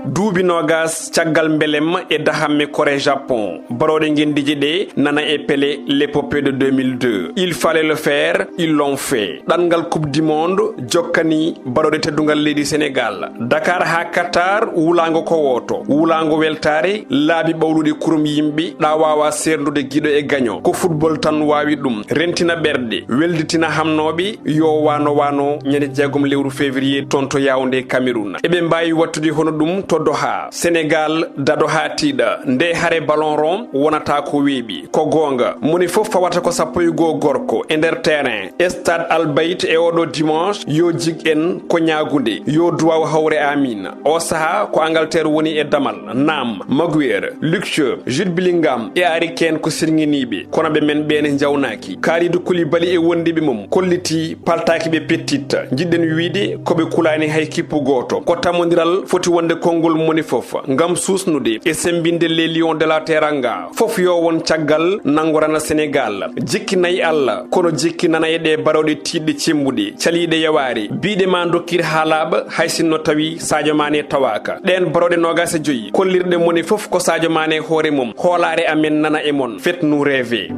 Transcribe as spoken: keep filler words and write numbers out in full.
Duuɓi noogas caggal mbelem e dahamme Corée Japon, barooɗe ngenndiije ɗe nana e Pelé, l'épopée de deux mille deux. Il fallait le faire, ils l'ont fait. Ɗanngal Coupe du Monde jokkani barooɗe teddungal leydi Sénégal. Dakar haa Qatar, wulaango ko wooto. Wulaango weltaare, laabi ɓawluɗi kurum yimɓe, ɗa waawa seerndude giɗo e gaño. Ko football tan waawi ɗum. Rentina ɓerɗe, welditina hamnooɓe, yo wano wano ñande jeegom lewru février toon to Yaoundé, Cameroun. Eɓe mbaawi wattude hono ɗum to Doha. Sénégal dado haa tiiɗa. Nde hare ballon rond wonata ko weeɓi. Ko goonga, moni fof fawata ko sappo e goo gorko e nder terrain. Stade Al Bayt e oɗo dimanche, yo jig en ko ñaagunde, yo duwaw hawre amin. O saha ko Angleterre woni e damal. Naam, Maguire, Luke Shaw, Jude Bellingham e Harry Kane ko sirŋiniiɓe, kono ɓe men ɓeene njawnaaki. Kalidou Koulibaly e wondiiɓe mum kolliti paltaaki ɓe pettitta. Njiɗɗen wiide ko ɓe kulaani hay kippu gooto. Ko tammondiral foti wonde konngol moni fof ngam suusnude e semmbinde les Lions de la Teranga. Fof yo won caggal nanngorana Sénégal. Jikki nayi Allah, kono jikki nana e ɗe barooɗe tiiɗɗe cemmbuɗe, caliiɗe yawaare, biiɗe ma dokkir haa laaɓa, hay sinno tawi Sadio Mané tawaaka. Ɗeen barooɗe noogas e joyi, kollirɗe moni fof ko Sadio Mané hoore mum. Hoolaare amen nana e mon. Faites-nous rêver.